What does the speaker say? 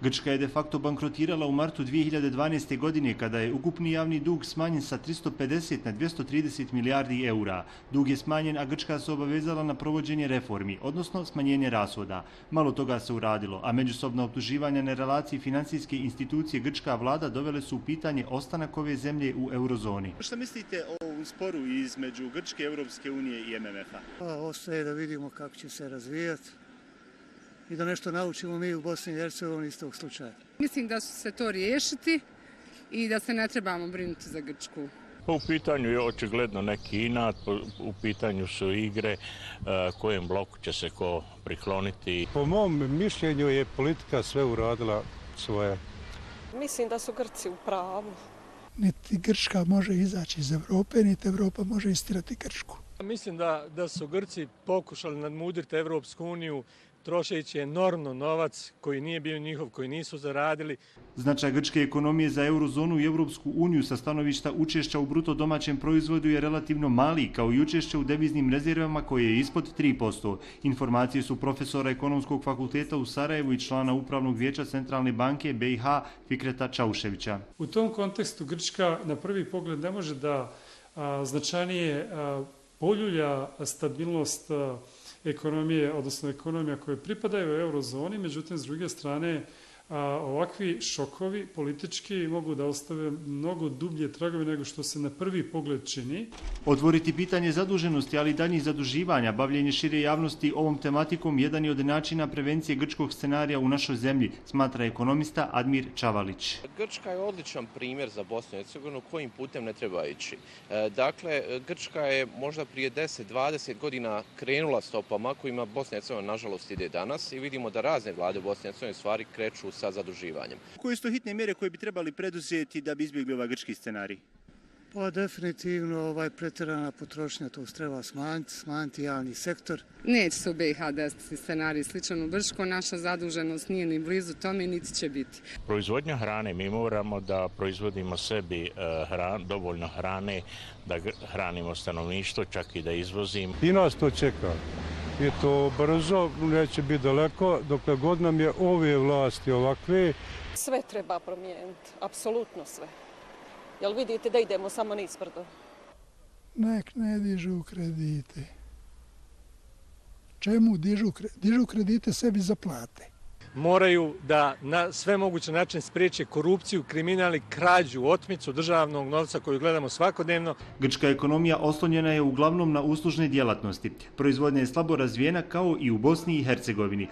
Grčka je de facto bankrotirala u martu 2012. godine kada je ukupni javni dug smanjen sa 350 na 230 milijardi eura. Dug je smanjen, a Grčka se obavezala na provođenje reformi, odnosno smanjenje rashoda. Malo toga se uradilo, a međusobna optuživanja na relaciji financijske institucije grčka vlada dovele su u pitanje ostanak ove zemlje u eurozoni. Šta mislite o ovom sporu između Grčke, Europske unije i MMF-a? Ostaje da vidimo kako će se razvijati i da nešto naučimo mi u Bosni i Hercegovini iz tog slučaja. Mislim da su se to riješiti i da se ne trebamo brinuti za Grčku. U pitanju je očigledno neki inat, u pitanju su igre, kojem bloku će se ko prikloniti. Po mom mišljenju je politika sve uradila svoje. Mislim da su Grci u pravu. Niti Grčka može izaći iz Evrope, niti Evropa može istirati Grčku. Mislim da su Grci pokušali nadmudriti Evropsku uniju trošeći enormno novac koji nije bio njihov, koji nisu zaradili. Značaj grčke ekonomije za eurozonu i Europsku uniju sa stanovišta učešća u bruto domaćem proizvodu je relativno mali, kao i učešće u deviznim rezervama koje je ispod 3%. Informacije su profesora Ekonomskog fakulteta u Sarajevu i člana Upravnog vijeća Centralne banke BiH Fikreta Čauševića. U tom kontekstu Grčka na prvi pogled ne može da značajnije poljulja stabilnost ekonomije, odnosno ekonomija koje pripadaju eurozoni, međutim, s druge strane, ovakvi šokovi politički mogu da ostave mnogo dublje tragove nego što se na prvi pogled čini. Otvoriti pitanje zaduženosti, ali i daljnjih zaduživanja, bavljenje šire javnosti ovom tematikom jedan je od načina prevencije grčkog scenarija u našoj zemlji, smatra ekonomista Admir Čavalić. Grčka je odličan primjer za Bosnu i Hercegovinu kojim putem ne treba ići. Dakle, Grčka je možda prije 10-20 godina krenula stopama kojima Bosna i Hercegovina nažalost ide danas i vidimo da razne vlade Bosne i Hercegovine stvari kreću sa zaduživanjem. Koje su to hitne mjere koje bi trebali preduzeti da bi izbjegli ovaj grčki scenarij? Pa definitivno pretjerana potrošnja, to treba smanjiti javni sektor. Neće se u BiH desiti scenarij sličan u Grčkoj, naša zaduženost nije ni blizu tome, niti će biti. Proizvodnja hrane, mi moramo da proizvodimo sebi dovoljno hrane, da hranimo stanovništvo, čak i da izvozimo. I nas to čeka. I to brzo, neće biti daleko, dokle god nam je ove vlasti ovakve. Sve treba promijeniti, apsolutno sve. Jel vidite da idemo samo nizbrdo? Nek ne dižu kredite. Čemu dižu kredite sebi za plate? Moraju da na sve moguće načine spriječe korupciju, kriminal i krađu, otmicu državnog novca koju gledamo svakodnevno. Grčka ekonomija oslonjena je uglavnom na uslužne djelatnosti. Proizvodnja je slabo razvijena kao i u Bosni i Hercegovini.